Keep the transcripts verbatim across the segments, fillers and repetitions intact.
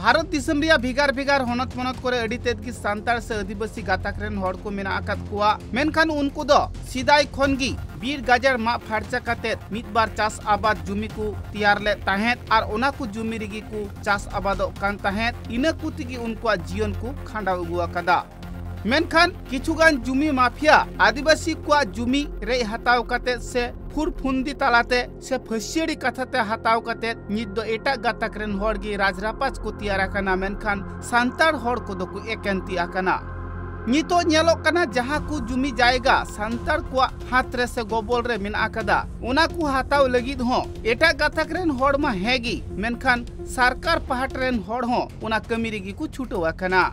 ᱵᱷᱟᱨᱚᱛ ᱫᱤᱥᱚᱢ ᱨᱮᱭᱟᱜ ᱵᱷᱮᱜᱟᱨ ᱵᱷᱮᱜᱟᱨ ᱦᱚᱱᱚᱛ ᱯᱚᱱᱚᱛ ᱠᱚᱨᱮ ᱟᱹᱰᱤ ᱛᱮᱫ ᱜᱮ ᱥᱟᱱᱛᱟᱲ ᱥᱮ ᱟᱹᱫᱤᱵᱟᱹᱥᱤ ᱜᱟᱛᱟᱠ ᱨᱮᱱ ᱦᱚᱲ ᱠᱚ ᱢᱮᱱᱟᱜ ᱟᱠᱟᱫ ᱠᱚᱣᱟ, ᱢᱮᱱᱠᱷᱟᱱ ᱩᱱᱠᱩ ᱫᱚ ᱥᱮᱫᱟᱭ ᱠᱷᱚᱱ ᱜᱮ ᱵᱤᱨ ᱜᱟᱡᱟᱲ ᱢᱟᱜ ᱯᱷᱟᱨᱪᱟ ᱠᱟᱛᱮᱫ ᱢᱤᱫ ᱵᱟᱨ ᱪᱟᱥ ᱟᱵᱟᱫ ᱡᱩᱢᱤ ᱠᱚ ᱛᱮᱭᱟᱨ ᱞᱮᱫ ᱛᱟᱦᱮᱸᱫ ᱟᱨ ᱚᱱᱟ ᱠᱚ ᱡᱩᱢᱤ ᱨᱮᱜᱮ ᱠᱚ ᱪᱟᱥ ᱟᱵᱟᱫᱚᱜ ᱠᱟᱱ ᱛᱟᱦᱮᱸᱫ᱾ ᱤᱱᱟᱹ ᱠᱚ ᱛᱮᱜᱮ ᱩᱱᱠᱩᱣᱟᱜ ᱡᱤᱭᱚᱱ ᱠᱚ ᱠᱷᱟᱸᱰᱟᱣ ᱟᱹᱜᱩ ᱟᱠᱟᱫᱟ᱾ ᱢᱮᱱᱠᱷᱟᱱ ᱠᱤᱪᱷᱩᱜᱟᱱ ᱡᱩᱢᱤ ᱢᱟᱯᱷᱤᱭᱟ ᱟᱹᱫᱤᱵᱟᱹᱥᱤ ᱠᱚᱣᱟᱜ ᱡᱩᱢᱤ ᱨᱮᱡ ᱦᱟᱛᱟᱣ ᱠᱟᱛᱮᱫ ᱥᱮ ᱯᱷᱩᱨ ᱯᱷᱩᱱᱫᱤ ᱛᱟᱞᱟᱛᱮ ᱥᱮ ᱯᱷᱟᱹᱥᱤᱭᱟᱹᱲᱤ ᱠᱟᱛᱷᱟ ᱛᱮ ᱦᱟᱛᱟᱣ ᱠᱟᱛᱮᱫ ᱱᱤᱛ ᱫᱚ ᱮᱴᱟᱜ ᱜᱟᱛᱟᱠ ᱨᱮᱱ ᱦᱚᱲ ᱜᱮ ᱨᱟᱡᱽ ᱨᱟᱯᱟᱡᱽ ᱠᱚ ᱛᱮᱭᱟᱨ ᱟᱠᱟᱱᱟ, ᱢᱮᱱᱠᱷᱟᱱ ᱥᱟᱱᱛᱟᱲ ᱦᱚᱲ ᱠᱚᱫᱚ ᱠᱚ ᱮᱠᱮᱱ ᱛᱤ ᱟᱠᱟᱱᱟ᱾ ᱱᱤᱛᱚᱜ ᱧᱮᱞᱚᱜ ᱠᱟᱱᱟ, ᱡᱟᱦᱟᱸ ᱠᱚ ᱡᱩᱢᱤ ᱡᱟᱭᱜᱟ ᱥᱟᱱᱛᱟᱲ ᱠᱚᱣᱟᱜ ᱦᱟᱛ ᱨᱮ ᱥᱮ ᱜᱚᱵᱚᱞ ᱨᱮ ᱢᱮᱱᱟᱜ ᱟᱠᱟᱫᱟ, ᱚᱱᱟ ᱠᱚ ᱦᱟᱛᱟᱣ ᱞᱟᱹᱜᱤᱫ ᱦᱚᱸ ᱮᱴᱟᱜ ᱜᱟᱛᱟᱠ ᱨᱮᱱ ᱦᱚᱲ ᱢᱟ ᱦᱮᱸ ᱜᱮ, ᱢᱮᱱᱠᱷᱟᱱ ᱥᱚᱨᱠᱟᱨ ᱯᱟᱦᱴᱟ ᱨᱮᱱ ᱦᱚᱲ ᱦᱚᱸ ᱚᱱᱟ ᱠᱟᱹᱢᱤ ᱨᱮᱜᱮ ᱠᱚ ᱪᱷᱩᱴᱟᱹᱣ ᱟᱠᱟᱱᱟ᱾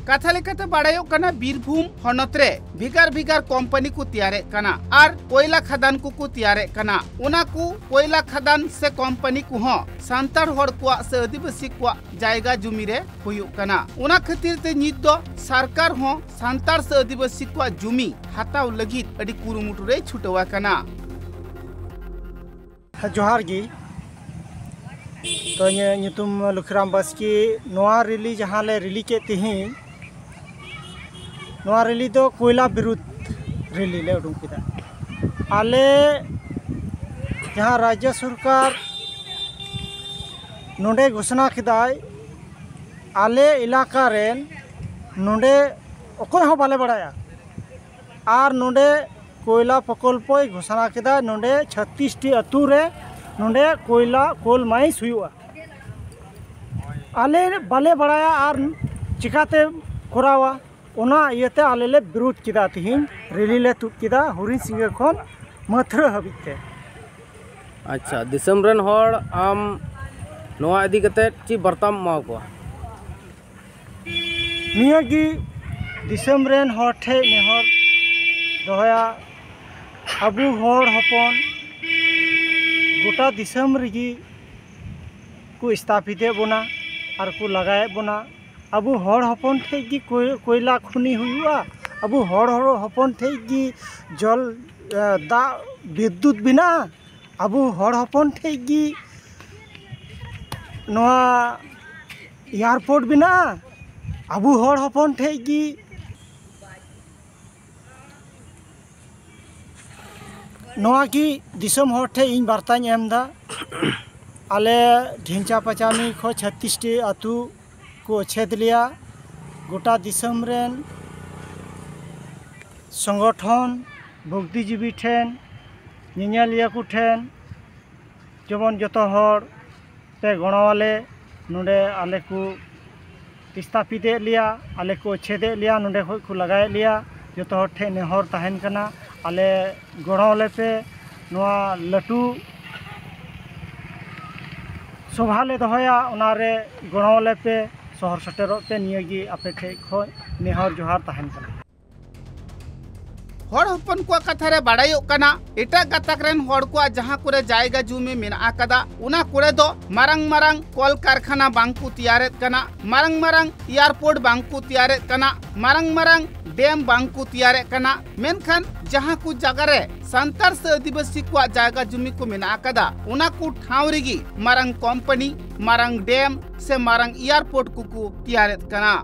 ᱠᱟᱛᱷᱟ ᱞᱮᱠᱟᱛᱮ ᱵᱟᱲᱟᱭᱚᱜ ᱠᱟᱱᱟ, ᱵᱤᱨᱵᱷᱩᱢ ᱦᱚᱱᱚᱛ ᱨᱮ ᱵᱷᱮᱜᱟᱨ ᱵᱷᱮᱜᱟᱨ ᱠᱳᱢᱯᱟᱱᱤ ᱠᱚ ᱛᱮᱭᱟᱨᱮᱫ ᱠᱟᱱᱟ ᱟᱨ ᱠᱚᱭᱞᱟ ᱠᱷᱟᱫᱟᱱ ᱠᱚᱠᱚ ᱛᱮᱭᱟᱨᱮᱫ ᱠᱟᱱᱟ᱾ ᱚᱱᱟ ᱠᱚ ᱠᱚᱭᱞᱟ ᱠᱷᱟᱫᱟᱱ ᱥᱮ ᱠᱳᱢᱯᱟᱱᱤ ᱠᱚᱦᱚᱸ ᱥᱟᱱᱛᱟᱲ ᱦᱚᱲ ᱠᱚᱣᱟᱜ ᱥᱮ ᱟᱹᱫᱤᱵᱟᱹᱥᱤ ᱠᱚᱣᱟᱜ ᱡᱟᱭᱜᱟ ᱡᱩᱢᱤ ᱨᱮ ᱦᱩᱭᱩᱜ ᱠᱟᱱᱟ᱾ ᱚᱱᱟ ᱠᱷᱟᱹᱛᱤᱨ ᱛᱮ ᱱᱤᱛ ᱫᱚ ᱥᱚᱨᱠᱟᱨ ᱦᱚᱸ ᱥᱟᱱᱛᱟᱲ ᱥᱮ ᱟᱹᱫᱤᱵᱟᱹᱥᱤ ᱠᱚᱣᱟᱜ ᱡᱩᱢᱤ ᱦᱟᱛᱟᱣ ᱞᱟᱹᱜᱤᱫ ᱟᱹᱰᱤ ᱠᱩᱨᱩᱢᱩᱴᱩ ᱨᱮᱭ ᱪᱷᱩᱴᱟᱹᱣ ᱟᱠᱟᱱᱟ᱾ ᱡᱚᱦᱟᱨ ᱜᱮ᱾ ᱛᱚ, ᱤᱧᱟᱹᱜ ᱧᱩᱛᱩᱢ ᱞᱚᱠᱷᱤᱨᱟᱢ ᱵᱟᱥᱠᱮ᱾ ᱱᱚᱣᱟ ᱨᱮᱞᱤ ᱡᱟᱦᱟᱸ ᱞᱮ ᱨᱮᱞᱤ ᱠᱮᱫ ᱛᱮᱦᱮᱧ, ᱱᱚᱣᱟ ᱨᱮᱞᱤ ᱫᱚ ᱠᱚᱭᱞᱟ ᱵᱤᱨᱩᱫᱽ ᱨᱮᱞᱤ ᱞᱮ ᱩᱰᱩᱠ ᱠᱮᱫᱟ᱾ ᱟᱞᱮ ᱡᱟᱦᱟᱸ ᱨᱟᱡᱽᱡᱚ ᱥᱚᱨᱠᱟᱨ ᱱᱚᱰᱮ ᱜᱷᱳᱥᱚᱱᱟ ᱠᱮᱫᱟᱭ, ᱟᱞᱮ ᱮᱞᱟᱠᱟ ᱨᱮᱱ ᱱᱚᱰᱮ ᱚᱠᱚᱭ ᱦᱚᱸ ᱵᱟᱞᱮ ᱵᱟᱲᱟᱭᱟ᱾ ᱟᱨ ᱱᱚᱰᱮ ᱠᱚᱭᱞᱟ ᱯᱨᱚᱠᱚᱞᱯᱚᱭ ᱜᱷᱳᱥᱚᱱᱟ ᱠᱮᱫᱟ, ᱱᱚᱰᱮ ᱪᱷᱟᱛᱤᱥ ᱴᱤ ᱟᱹᱛᱩ ᱨᱮ ᱱᱚᱰᱮ ᱠᱚᱭᱞᱟ ᱠᱳᱞ ᱢᱟᱭᱤᱱᱥ ᱦᱩᱭᱩᱜᱼᱟ᱾ ᱟᱞᱮ ᱵᱟᱞᱮ ᱵᱟᱲᱟᱭᱟ ᱟᱨ ᱪᱤᱠᱟᱛᱮ ᱠᱚᱨᱟᱣᱟ, ᱚᱱᱟ ᱤᱭᱟᱹᱛᱮ ᱟᱞᱮ ᱞᱮ ᱵᱤᱨᱳᱫᱷ ᱠᱮᱫᱟ᱾ ᱛᱤᱦᱤᱧ ᱨᱮᱞᱤ ᱞᱮ ᱛᱩᱫ ᱠᱮᱫᱟ ᱦᱚᱨᱤᱱ ᱥᱤᱝᱜᱟᱹ ᱠᱷᱚᱱ ᱢᱟᱹᱛᱷᱨᱟᱹ ᱦᱟᱹᱵᱤᱡ ᱛᱮ᱾ ᱟᱪᱪᱷᱟ, ᱫᱤᱥᱚᱢ ᱨᱮᱱ ᱦᱚᱲ ᱟᱢ ᱱᱚᱣᱟ ᱤᱫᱤ ᱠᱟᱛᱮᱫ ᱪᱮᱫ ᱵᱟᱨᱛᱟᱢ ᱮᱢᱟ ᱠᱚᱣᱟ? ᱱᱤᱭᱟᱹ ᱜᱮ ᱫᱤᱥᱚᱢ ᱨᱮᱱ ᱦᱚᱲ ᱴᱷᱮᱱ ᱱᱮᱦᱚᱨ ᱫᱚᱦᱚᱭᱟ, ᱟᱵᱚ ᱦᱚᱲ ᱦᱚᱯᱚᱱ ᱜᱚᱴᱟ ᱫᱤᱥᱚᱢ ᱨᱮᱜᱮ ᱠᱚ ᱥᱛᱷᱟᱯᱤᱛᱮᱫ ᱵᱚᱱᱟ ᱟᱨ ᱠᱚ ᱞᱟᱜᱟᱭᱮᱫ ᱵᱚᱱᱟ᱾ ᱟᱵᱚ ᱦᱚᱲ ᱦᱚᱯᱚᱱ ᱴᱷᱮᱱ ᱜᱮ ᱠᱚᱭ-, ᱠᱚᱭᱞᱟ ᱠᱷᱚᱱᱤ ᱦᱩᱭᱩᱜᱼᱟ? ᱟᱵᱚ ᱦᱚᱲ ᱦᱚᱯᱚᱱ ᱴᱷᱮᱱ ᱜᱮ ᱡᱚᱞ, ᱮ, ᱫᱟᱜ ᱵᱤᱫᱽᱫᱩᱛ ᱵᱮᱱᱟᱜᱼᱟ? ᱟᱵᱚ ᱦᱚᱲ ᱦᱚᱯᱚᱱ ᱴᱷᱮᱱ ᱜᱮ ᱱᱚᱣᱟ ᱮᱭᱟᱨᱯᱳᱨᱴ ᱵᱮᱱᱟᱜᱼᱟ ᱟᱵᱚ ᱦᱚᱲ ᱦᱚᱯᱚᱱ ᱴᱷᱮᱡ ᱜᱮ᱾ ᱱᱚᱣᱟ ᱜᱮ ᱫᱤᱥᱚᱢ ᱦᱚᱲ ᱴᱷᱮᱡ ᱤᱧ ᱵᱟᱨᱛᱟᱧ ᱮᱢ ᱮᱫᱟ᱾ ᱟᱞᱮ ᱰᱷᱤᱝᱪᱟ ᱯᱟᱪᱟᱢᱤ ᱠᱷᱚᱱ ᱪᱷᱟᱛᱤᱥᱴᱤ ᱟᱹᱛᱩ ᱠᱚ ᱩᱪᱷᱮᱫ ᱞᱮᱭᱟ᱾ ᱜᱚᱴᱟ ᱫᱤᱥᱚᱢ ᱨᱮᱱ ᱥᱚᱝᱜᱚᱴᱷᱚᱱ, ᱵᱩᱫᱽᱫᱷᱤᱡᱤᱵᱤ ᱴᱷᱮᱱ, ᱧᱮᱧᱮᱞᱤᱭᱟᱹ ᱠᱚ ᱴᱷᱮᱱ, ᱡᱮᱢᱚᱱ ᱡᱚᱛᱚ ᱦᱚᱲ ᱯᱮ ᱜᱚᱲᱚᱣᱟᱞᱮ᱾ ᱱᱚᱰᱮ ᱟᱞᱮ ᱠᱚ ᱵᱤᱥᱛᱟᱯᱤᱛᱮᱫ ᱞᱮᱭᱟ, ᱟᱞᱮ ᱠᱚ ᱩᱪᱷᱮᱫᱮᱫ ᱞᱮᱭᱟ, ᱱᱚᱰᱮ ᱠᱷᱚᱡ ᱠᱚ ᱞᱟᱜᱟᱭᱮᱫ ᱞᱮᱭᱟ᱾ ᱡᱚᱛᱚ ᱦᱚᱲ ᱴᱷᱮᱱ ᱱᱮᱦᱚᱨ ᱛᱟᱦᱮᱱ ᱠᱟᱱᱟ, ᱟᱞᱮ ᱜᱚᱲᱚᱣᱟᱞᱮ ᱯᱮ᱾ ᱱᱚᱣᱟ ᱞᱟᱹᱴᱩ ᱥᱚᱵᱷᱟ ᱞᱮ ᱫᱚᱦᱚᱭᱟ, ᱚᱱᱟᱨᱮ ᱜᱚᱲᱚᱣᱟᱞᱮ ᱯᱮ, ᱥᱚᱦᱚᱨ ᱥᱮᱴᱮᱨᱚᱜ ᱯᱮ᱾ ᱱᱤᱭᱟᱹᱜᱮ ᱟᱯᱮ ᱴᱷᱮᱡ ᱠᱷᱚᱡ ᱱᱮᱦᱚᱨ ᱡᱚᱦᱟᱨ ᱛᱟᱦᱮᱱ ᱠᱟᱱᱟ᱾ ᱦᱚᱲ ᱦᱚᱯᱚᱱ ᱠᱚᱣᱟᱜ ᱠᱟᱛᱷᱟ ᱨᱮ ᱵᱟᱲᱟᱭᱚᱜ ᱠᱟᱱᱟ, ᱮᱴᱟᱜ ᱜᱟᱛᱟᱠ ᱨᱮᱱ ᱦᱚᱲ ᱠᱚᱣᱟᱜ ᱡᱟᱦᱟᱸ ᱠᱚᱨᱮ ᱡᱟᱭᱜᱟ ᱡᱩᱢᱤ ᱢᱮᱱᱟᱜ ᱟᱠᱟᱫᱟ, ᱚᱱᱟ ᱠᱚᱨᱮ ᱫᱚ ᱢᱟᱨᱟᱝ ᱢᱟᱨᱟᱝ ᱠᱚᱞ ᱠᱟᱨᱠᱷᱟᱱᱟ ᱵᱟᱝ ᱠᱚ ᱛᱮᱭᱟᱨᱮᱫ ᱠᱟᱱᱟ, ᱢᱟᱨᱟᱝ ᱢᱟᱨᱟᱝ ᱮᱭᱟᱨᱯᱳᱨᱴ ᱵᱟᱝ ᱠᱚ ᱛᱮᱭᱟᱨᱮᱫ ᱠᱟᱱᱟ, ᱢᱟᱨᱟᱝ ᱢᱟᱨᱟᱝ ᱰᱮᱢ ᱵᱟᱝ ᱠᱚ ᱛᱮᱭᱟᱨᱮᱫ ᱠᱟᱱᱟ᱾ ᱢᱮᱱᱠᱷᱟᱱ ᱡᱟᱦᱟᱸ ᱠᱚ ᱡᱟᱭᱜᱟ ᱨᱮ ᱥᱟᱱᱛᱟᱲ ᱥᱮ ᱟᱹᱫᱤᱵᱟᱹᱥᱤ ᱠᱚᱣᱟᱜ ᱡᱟᱭᱜᱟ ᱡᱩᱢᱤ ᱠᱚ ᱢᱮᱱᱟᱜ ᱟᱠᱟᱫᱟ, ᱚᱱᱟ ᱠᱚ ᱴᱷᱟᱶ ᱨᱮᱜᱮ ᱢᱟᱨᱟᱝ ᱠᱳᱢᱯᱟᱱᱤ, ᱢᱟᱨᱟᱝ ᱰᱮᱢ ᱥᱮ ᱢᱟᱨᱟᱝ ᱮᱭᱟᱨᱯᱳᱨᱴ ᱠᱚᱠᱚ ᱛᱮᱭᱟᱨᱮᱫ ᱠᱟᱱᱟ᱾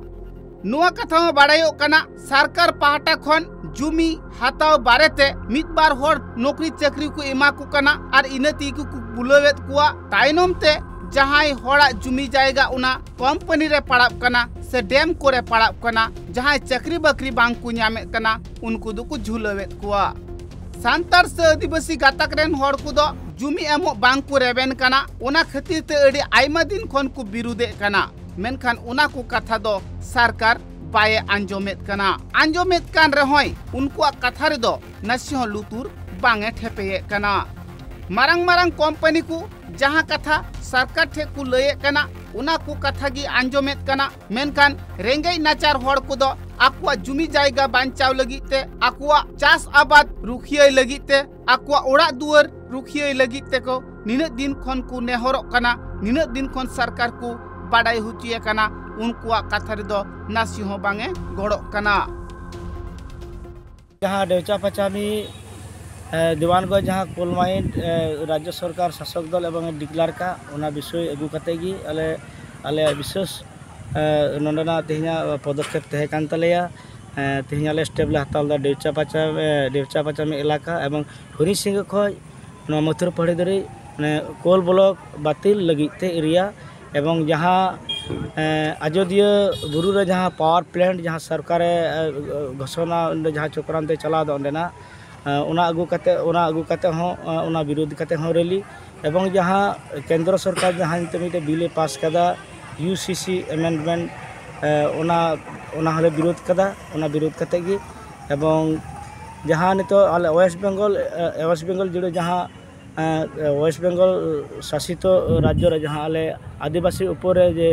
ᱱᱚᱣᱟ ᱠᱟᱛᱷᱟ ᱦᱚᱸ ᱵᱟᱲᱟᱭᱚᱜ ᱠᱟᱱᱟ, ᱥᱚᱨᱠᱟᱨ ᱯᱟᱦᱴᱟ ᱠᱷᱚᱱ ᱡᱩᱢᱤ ᱦᱟᱛᱟᱣ ᱵᱟᱨᱮᱛᱮ ᱢᱤᱫ ᱵᱟᱨ ᱦᱚᱲ ᱱᱚᱠᱨᱤ ᱪᱟᱹᱠᱨᱤ ᱠᱚ ᱮᱢᱟ ᱠᱚ ᱠᱟᱱᱟ ᱟᱨ ᱤᱱᱟᱹ ᱛᱮᱜᱮ ᱠᱚ ᱵᱩᱞᱟᱹᱣᱮᱫ ᱠᱚᱣᱟ᱾ ᱛᱟᱭᱱᱚᱢ ᱛᱮ ᱡᱟᱦᱟᱸᱭ ᱦᱚᱲᱟᱜ ᱡᱩᱢᱤ ᱡᱟᱭᱜᱟ ᱚᱱᱟ ᱠᱳᱢᱯᱟᱱᱤ ᱨᱮ ᱯᱟᱲᱟᱜ ᱠᱟᱱᱟ ᱥᱮ ᱰᱮᱢ ᱠᱚᱨᱮ ᱯᱟᱲᱟᱜ ᱠᱟᱱᱟ, ᱡᱟᱦᱟᱸᱭ ᱪᱟᱹᱠᱨᱤ ᱵᱟᱹᱠᱨᱤ ᱵᱟᱝ ᱠᱚ ᱧᱟᱢᱮᱫ ᱠᱟᱱᱟ, ᱩᱱᱠᱩ ᱫᱚᱠᱚ ᱡᱷᱩᱞᱟᱹᱣᱮᱫ ᱠᱚᱣᱟ᱾ ᱥᱟᱱᱛᱟᱲ ᱥᱮ ᱟᱹᱫᱤᱵᱟᱹᱥᱤ ᱜᱟᱛᱟᱠ ᱨᱮᱱ ᱦᱚᱲ ᱠᱚᱫᱚ ᱡᱩᱢᱤ ᱮᱢᱚᱜ ᱵᱟᱝ ᱠᱚ ᱨᱮᱵᱮᱱ ᱠᱟᱱᱟ, ᱚᱱᱟ ᱠᱷᱟᱹᱛᱤᱨ ᱛᱮ ᱟᱹᱰᱤ ᱟᱭᱢᱟ ᱫᱤᱱ ᱠᱷᱚᱱ ᱠᱚ ᱵᱤᱨᱩᱫᱷᱮᱫ ᱠᱟᱱᱟ᱾ ᱢᱮᱱᱠᱷᱟᱱ ᱚᱱᱟ ᱠᱚ ᱠᱟᱛᱷᱟ ᱫᱚ ᱥᱚᱨᱠᱟᱨ ᱵᱟᱭ ᱟᱸᱡᱚᱢᱮᱫ ᱠᱟᱱᱟ᱾ ᱟᱸᱡᱚᱢᱮᱫ ᱠᱟᱱ ᱨᱮᱦᱚᱸᱭ, ᱩᱱᱠᱩᱣᱟᱜ ᱠᱟᱛᱷᱟ ᱨᱮᱫᱚ ᱱᱟᱥᱮ ᱦᱚᱸ ᱞᱩᱛᱩᱨ ᱵᱟᱝ ᱮ ᱴᱷᱮᱯᱮᱭᱮᱫ ᱠᱟᱱᱟ᱾ ᱢᱟᱨᱟᱝ ᱢᱟᱨᱟᱝ ᱠᱳᱢᱯᱟᱱᱤ ᱠᱚ ᱡᱟᱦᱟᱸ ᱠᱟᱛᱷᱟ ᱥᱚᱨᱠᱟᱨ ᱴᱷᱮᱱ ᱠᱚ ᱞᱟᱹᱭᱮᱫ ᱠᱟᱱᱟ, ᱚᱱᱟ ᱠᱚ ᱠᱟᱛᱷᱟ ᱜᱮ ᱟᱸᱡᱚᱢᱮᱫ ᱠᱟᱱᱟ᱾ ᱢᱮᱱᱠᱷᱟᱱ ᱨᱮᱸᱜᱮᱡ ᱱᱟᱪᱟᱨ ᱦᱚᱲ ᱠᱚᱫᱚ ᱟᱠᱚᱣᱟᱜ ᱡᱩᱢᱤ ᱡᱟᱭᱜᱟ ᱵᱟᱧᱪᱟᱣ ᱞᱟᱹᱜᱤᱫ ᱛᱮ, ᱟᱠᱚᱣᱟᱜ ᱪᱟᱥ ᱟᱵᱟᱫ ᱨᱩᱠᱷᱤᱭᱟᱹᱭ ᱞᱟᱹᱜᱤᱫ ᱛᱮ, ᱟᱠᱚᱣᱟᱜ ᱚᱲᱟᱜ ᱫᱩᱣᱟᱹᱨ ᱨᱩᱠᱷᱤᱭᱟᱹᱭ ᱞᱟᱹᱜᱤᱫ ᱛᱮᱠᱚ ᱱᱤᱱᱟᱹᱜ ᱫᱤᱱ ᱠᱷᱚᱱ ᱠᱚ ᱱᱮᱦᱚᱨᱚᱜ ᱠᱟᱱᱟ, ᱱᱤᱱᱟᱹᱜ ᱫᱤᱱ ᱠᱷᱚᱱ ᱥᱚᱨᱠᱟᱨ ᱠᱚ ᱵᱟᱰᱟᱭ ᱦᱚᱪᱚᱭᱮ ᱠᱟᱱᱟ, ᱩᱱᱠᱩᱣᱟᱜ ᱠᱟᱛᱷᱟ ᱨᱮᱫᱚ ᱱᱟᱥᱮ ᱦᱚᱸ ᱵᱟᱝ ᱮ ᱜᱚᱲᱚᱜ ᱠᱟᱱᱟ᱾ ᱡᱟᱦᱟᱸ ᱰᱮᱣᱪᱟ ᱯᱟᱪᱟᱢᱤ, ᱮ, ᱫᱤᱣᱟᱱᱜᱚᱸᱡᱽ ᱡᱟᱦᱟᱸ ᱠᱳᱞ ᱢᱟᱭᱤᱱ, ᱮ, ᱨᱟᱡᱽᱡᱚ ᱥᱚᱨᱠᱟᱨ ᱥᱟᱥᱚᱠ ᱫᱚᱞ ᱮᱵᱚᱝ ᱮ ᱰᱤᱠᱞᱟᱨ ᱠᱟᱜ, ᱚᱱᱟ ᱵᱤᱥᱚᱭ ᱟᱹᱜᱩ ᱠᱟᱛᱮ ᱜᱮ ᱟᱞᱮ ᱟᱞᱮᱭᱟᱜ ᱵᱤᱥᱮᱥ, ᱮ, ᱱᱚᱰᱮᱱᱟᱜ ᱛᱮᱦᱮᱧᱟᱜ ᱯᱚᱫᱚᱠᱷᱮᱯ ᱛᱟᱦᱮᱸ ᱠᱟᱱ ᱛᱟᱞᱮᱭᱟ᱾ ᱮ, ᱛᱮᱦᱮᱧ ᱟᱞᱮ ᱥᱴᱮᱯ ᱞᱮ ᱦᱟᱛᱟᱣ ᱞᱮᱫᱟ ᱰᱮᱣᱪᱟ ᱯᱟᱪᱟᱢ, ᱮ, ᱰᱮᱣᱪᱟ ᱯᱟᱪᱟᱢᱤ ᱮᱞᱟᱠᱟ ᱮᱵᱚᱝ ᱦᱚᱨᱤ ᱥᱤᱝ ᱠᱷᱚᱡ ᱱᱚᱣᱟ ᱢᱚᱛᱷᱩᱨ ᱯᱟᱦᱟᱲᱤ ᱫᱷᱟᱹᱨᱤᱡ, ᱢᱟᱱᱮ, ᱠᱳᱞ ᱵᱞᱚᱠ ᱵᱟᱹᱛᱤᱞ ᱞᱟᱹᱜᱤᱫ ᱛᱮ ᱮᱨᱤᱭᱟ ᱮᱵᱚᱝ ᱡᱟᱦᱟᱸ, ᱮ, ᱟᱡᱚᱫᱤᱭᱟᱹ ᱵᱩᱨᱩ ᱨᱮ ᱡᱟᱦᱟᱸ ᱯᱟᱣᱟᱨ ᱯᱞᱮᱱᱴ ᱡᱟᱦᱟᱸ ᱥᱚᱨᱠᱟᱨᱮ, ᱮ, ᱜᱷᱳᱥᱚᱱᱟ, ᱚᱸᱰᱮ ᱡᱟᱦᱟᱸ ᱪᱚᱠᱨᱟᱱᱛᱮ ᱪᱟᱞᱟᱣ ᱫᱚ ᱚᱸᱰᱮᱱᱟᱜ, ᱮ, ᱚᱱᱟ ᱟᱹᱜᱩ ᱠᱟᱛᱮ, ᱚᱱᱟ ᱟᱹᱜᱩ ᱠᱟᱛᱮ ᱦᱚᱸ, ᱮ, ᱚᱱᱟ ᱵᱤᱨᱳᱫᱷ ᱠᱟᱛᱮ ᱦᱚᱸ ᱨᱮᱞᱤ ᱮᱵᱚᱝ ᱡᱟᱦᱟᱸ ᱠᱮᱱᱫᱨᱚ ᱥᱚᱨᱠᱟᱨ ᱡᱟᱦᱟᱸ ᱱᱤᱛᱚᱜ ᱢᱤᱫᱴᱮᱱ ᱵᱤᱞ ᱮ ᱯᱟᱥ ᱠᱟᱫᱟ, ᱤᱭᱩ ᱥᱤ ᱥᱤ ᱮᱢᱮᱱᱰᱢᱮᱱᱴ, ᱮ, ᱚᱱᱟ, ᱚᱱᱟ ᱦᱚᱸᱞᱮ ᱵᱤᱨᱳᱫᱷ ᱠᱟᱫᱟ, ᱚᱱᱟ ᱵᱤᱨᱳᱫᱷ ᱠᱟᱛᱮ ᱜᱮ᱾ ᱮᱵᱚᱝ ᱡᱟᱦᱟᱸ ᱱᱤᱛᱚᱜ ᱟᱞᱮ ᱳᱭᱮᱥᱴ ᱵᱮᱝᱜᱚᱞ, ᱮ, ᱳᱭᱮᱥᱴ ᱵᱮᱝᱜᱚᱞ ᱡᱩᱲᱟᱹ ᱡᱟᱦᱟᱸ, ᱮ, ᱳᱭᱮᱥᱴ ᱵᱮᱝᱜᱚᱞ ᱥᱟᱥᱤᱛᱚ ᱨᱟᱡᱽᱡᱚ ᱨᱮ ᱡᱟᱦᱟᱸ ᱟᱞᱮ ᱟᱹᱫᱤᱵᱟᱹᱥᱤ ᱩᱯᱚᱨ ᱨᱮ ᱡᱮ,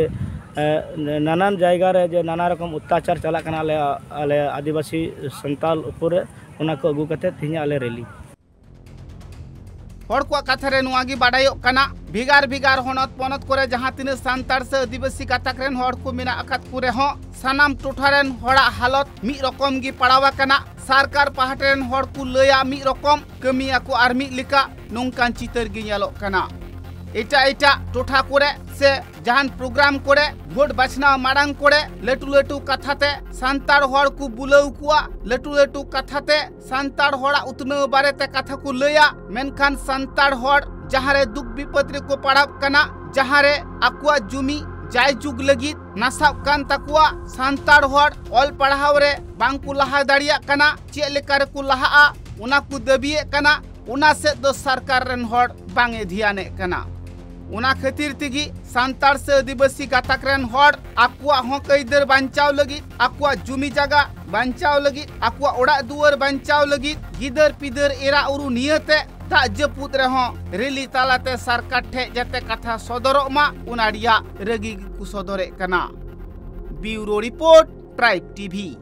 ᱮ, ᱱᱟᱱᱟᱱ ᱡᱟᱭᱜᱟ ᱨᱮ ᱡᱮ ᱱᱟᱱᱟ ᱨᱚᱠᱚᱢ ᱚᱛᱛᱟᱪᱟᱨ ᱪᱟᱞᱟᱜ ᱠᱟᱱᱟ ᱟᱞᱮ, ᱟᱞᱮ ᱟᱹᱫᱤᱵᱟᱹᱥᱤ ᱥᱟᱱᱛᱟᱞ ᱩᱯᱚᱨ ᱨᱮ, ᱚᱱᱟ ᱠᱚ ᱟᱹᱜᱩ ᱠᱟᱛᱮ ᱛᱮᱦᱮᱧ ᱟᱞᱮ ᱨᱮᱞᱤ᱾ ᱦᱚᱲ ᱠᱚᱣᱟᱜ ᱠᱟᱛᱷᱟ ᱨᱮ ᱱᱚᱣᱟ ᱜᱮ ᱵᱟᱰᱟᱭᱚᱜ ᱠᱟᱱᱟ, ᱵᱷᱮᱜᱟᱨ ᱵᱷᱮᱜᱟᱨ ᱦᱚᱱᱚᱛ ᱯᱚᱱᱚᱛ ᱠᱚᱨᱮ ᱡᱟᱦᱟᱸ ᱛᱤᱱᱟᱹᱜ ᱥᱟᱱᱛᱟᱲ ᱥᱮ ᱟᱹᱫᱤᱵᱟᱹᱥᱤ ᱜᱟᱛᱟᱠ ᱨᱮᱱ ᱦᱚᱲ ᱠᱚ ᱢᱮᱱᱟᱜ ᱟᱠᱟᱫ ᱠᱚ ᱨᱮᱦᱚᱸ, ᱥᱟᱱᱟᱢ ᱴᱚᱴᱷᱟ ᱨᱮᱱ ᱦᱚᱲᱟᱜ ᱦᱟᱞᱚᱛ ᱢᱤᱫ ᱨᱚᱠᱚᱢ ᱜᱮ ᱯᱟᱲᱟᱣ ᱟᱠᱟᱱᱟ᱾ ᱥᱚᱨᱠᱟᱨ ᱯᱟᱦᱴᱟ ᱨᱮᱱ ᱦᱚᱲ ᱠᱚ ᱞᱟᱹᱭᱟ ᱢᱤᱫ ᱨᱚᱠᱚᱢ, ᱠᱟᱹᱢᱤᱭᱟᱠᱚ ᱟᱨ ᱢᱤᱫ ᱞᱮᱠᱟ, ᱱᱚᱝᱠᱟᱱ ᱪᱤᱛᱟᱹᱨ ᱜᱮ ᱧᱮᱞᱚᱜ ᱠᱟᱱᱟ᱾ ᱮᱴᱟᱜ ᱮᱴᱟᱜ ᱴᱚᱴᱷᱟ ᱠᱚᱨᱮ ᱥᱮ ᱡᱟᱦᱟᱱ ᱯᱨᱳᱜᱨᱟᱢ ᱠᱚᱨᱮ, ᱵᱷᱳᱴ ᱵᱟᱪᱷᱱᱟᱣ ᱢᱟᱲᱟᱝ ᱠᱚᱨᱮ ᱞᱟᱹᱴᱩ ᱞᱟᱹᱴᱩ ᱠᱟᱛᱷᱟ ᱛᱮ ᱥᱟᱱᱛᱟᱲ ᱦᱚᱲ ᱠᱚ ᱵᱩᱞᱟᱹᱣ ᱠᱚᱣᱟ, ᱞᱟᱹᱴᱩ ᱞᱟᱹᱴᱩ ᱠᱟᱛᱷᱟ ᱛᱮ ᱥᱟᱱᱛᱟᱲ ᱦᱚᱲᱟᱜ ᱩᱛᱱᱟᱹᱣ ᱵᱟᱨᱮᱛᱮ ᱠᱟᱛᱷᱟ ᱠᱚ ᱞᱟᱹᱭᱟ, ᱢᱮᱱᱠᱷᱟᱱ ᱥᱟᱱᱛᱟᱲ ᱦᱚᱲ ᱡᱟᱦᱟᱸ ᱨᱮ ᱫᱩᱠ ᱵᱤᱯᱚᱫ ᱨᱮᱠᱚ ᱯᱟᱲᱟᱣ ᱠᱟᱱᱟ, ᱡᱟᱦᱟᱸ ᱨᱮ ᱟᱠᱚᱣᱟᱜ ᱡᱩᱢᱤ ᱡᱟᱭᱡᱩᱜᱽ ᱞᱟᱹᱜᱤᱫ ᱱᱟᱥᱟᱜ ᱠᱟᱱ ᱛᱟᱠᱚᱣᱟ, ᱥᱟᱱᱛᱟᱲ ᱦᱚᱲ ᱚᱞ ᱯᱟᱲᱦᱟᱣ ᱨᱮ ᱵᱟᱝ ᱠᱚ ᱞᱟᱦᱟ ᱫᱟᱲᱮᱭᱟᱜ ᱠᱟᱱᱟ, ᱪᱮᱫ ᱞᱮᱠᱟ ᱨᱮᱠᱚ ᱞᱟᱦᱟᱜᱼᱟ, ᱚᱱᱟ ᱠᱚ ᱫᱟᱹᱵᱤᱭᱮᱫ ᱠᱟᱱᱟ, ᱚᱱᱟ ᱥᱮᱫ ᱫᱚ ᱥᱚᱨᱠᱟᱨ ᱨᱮᱱ ᱦᱚᱲ ᱵᱟᱝ ᱮ ᱫᱷᱮᱭᱟᱱᱮᱫ ᱠᱟᱱᱟ᱾ ᱚᱱᱟ ᱠᱷᱟᱹᱛᱤᱨ ᱛᱮᱜᱮ ᱥᱟᱱᱛᱟᱲ ᱥᱮ ᱟᱹᱫᱤᱵᱟᱹᱥᱤ ᱜᱟᱛᱟᱠ ᱨᱮᱱ ᱦᱚᱲ ᱟᱠᱚᱣᱟᱜ ᱦᱚᱠ ᱟᱹᱭᱫᱟᱹᱨ ᱵᱟᱧᱪᱟᱣ ᱞᱟᱹᱜᱤᱫ, ᱟᱠᱚᱣᱟᱜ ᱡᱩᱢᱤ ᱡᱟᱭᱜᱟ ᱵᱟᱧᱪᱟᱣ ᱞᱟᱹᱜᱤᱫ, ᱟᱠᱚᱣᱟᱜ ᱚᱲᱟᱜ ᱫᱩᱣᱟᱹᱨ ᱵᱟᱧᱪᱟᱣ ᱞᱟᱹᱜᱤᱫ, ᱜᱤᱫᱟᱹᱨ ᱯᱤᱫᱟᱹᱨ ᱮᱨᱟ ᱩᱨᱩ ᱱᱤᱭᱟᱹᱛᱮ ᱫᱟᱜ ᱡᱟᱹᱯᱩᱫ ᱨᱮᱦᱚᱸ ᱨᱮᱞᱤ ᱛᱟᱞᱟᱛᱮ ᱥᱚᱨᱠᱟᱨ ᱴᱷᱮᱱ ᱡᱟᱛᱮ ᱠᱟᱛᱷᱟ ᱥᱚᱫᱚᱨᱚᱜ ᱢᱟ, ᱚᱱᱟ ᱨᱮᱭᱟᱜ ᱨᱟᱹᱜᱤ ᱜᱮᱠᱚ ᱥᱚᱫᱚᱨᱮᱫ ᱠᱟᱱᱟ᱾ ᱵᱤᱭᱩᱨᱳ ᱨᱤᱯᱳᱨᱴ, ᱴᱨᱟᱭᱤᱵᱽ ᱴᱤᱵᱷᱤ᱾